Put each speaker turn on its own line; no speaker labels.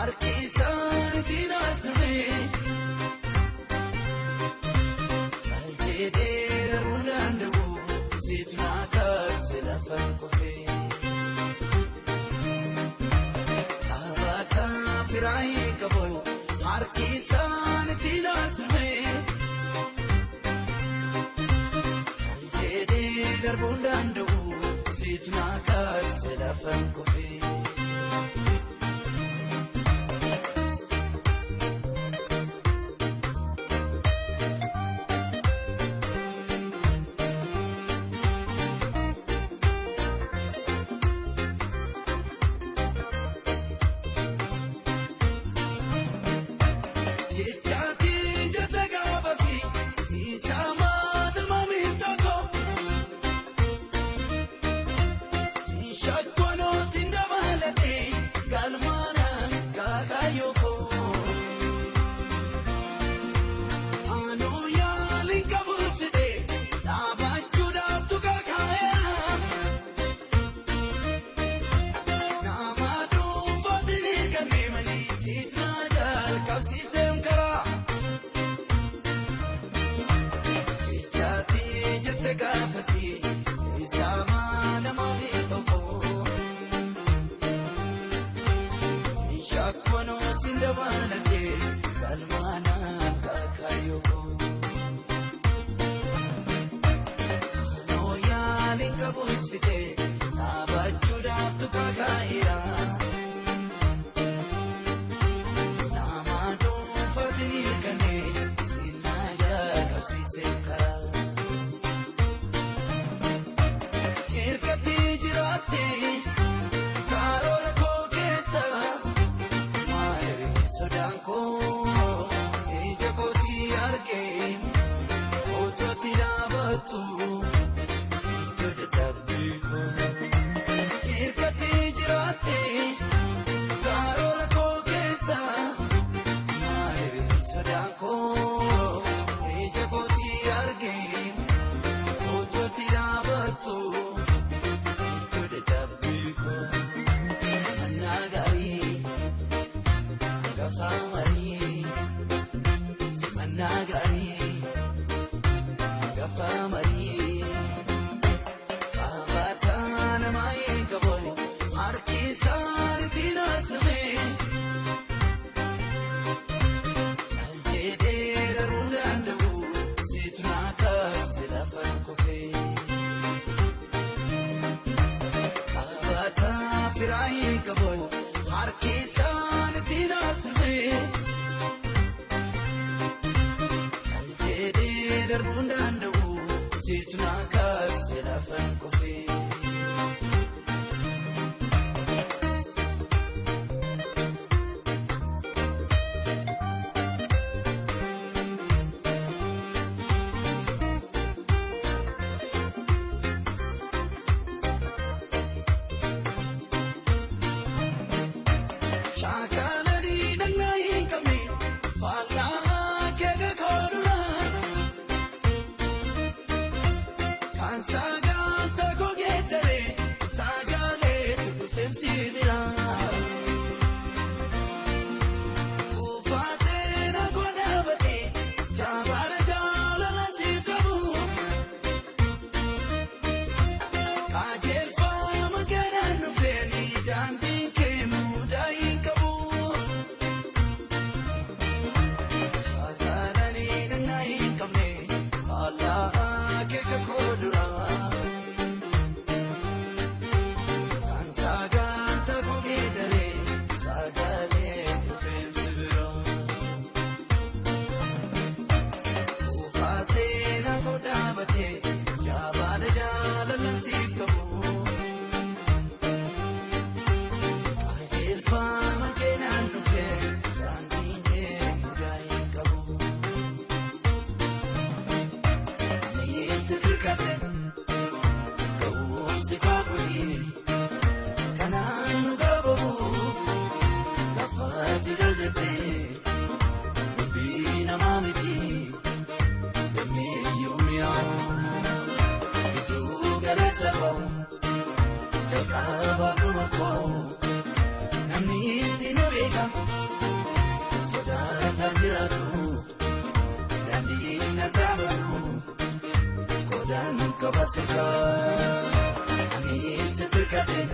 Harki isaaniitiin as dhufe. Caljedhee darbuu danda'u situ na kaase lafaan kufee. Taphataa firaayii qabu harki isaaniitiin as dhufe. Caljedhee darbuu danda'u situ na kaase lafaan kufee. Jechaati jette gaafasi isa maadama miitako shakkoonoo si dabalatee galmaanaan kaakayyoko. Anuu yaaliin qabuusite dhaabachuudhaaf tukaakaaya. Nama dhuunfaatti kan deemanii situ na jalqabsiiseen karaa. Jechaati jette gaafasi isa maadama miitoko. Shakkoonoo si dabalatee galmaanaan kaakayyoko. Anuu yaaliin qabuusite dhaabachuudhaaf tukaakaaya. Nama dhuunfaatti ni kanneen si na jalqabsiiseen karaa. Ergatti jiraatte karoora koo keessa maali sodaan koo. Sodaataan jiraatu daandii narraa bahu qodaan qaba sirkaa ani sitti kadheen.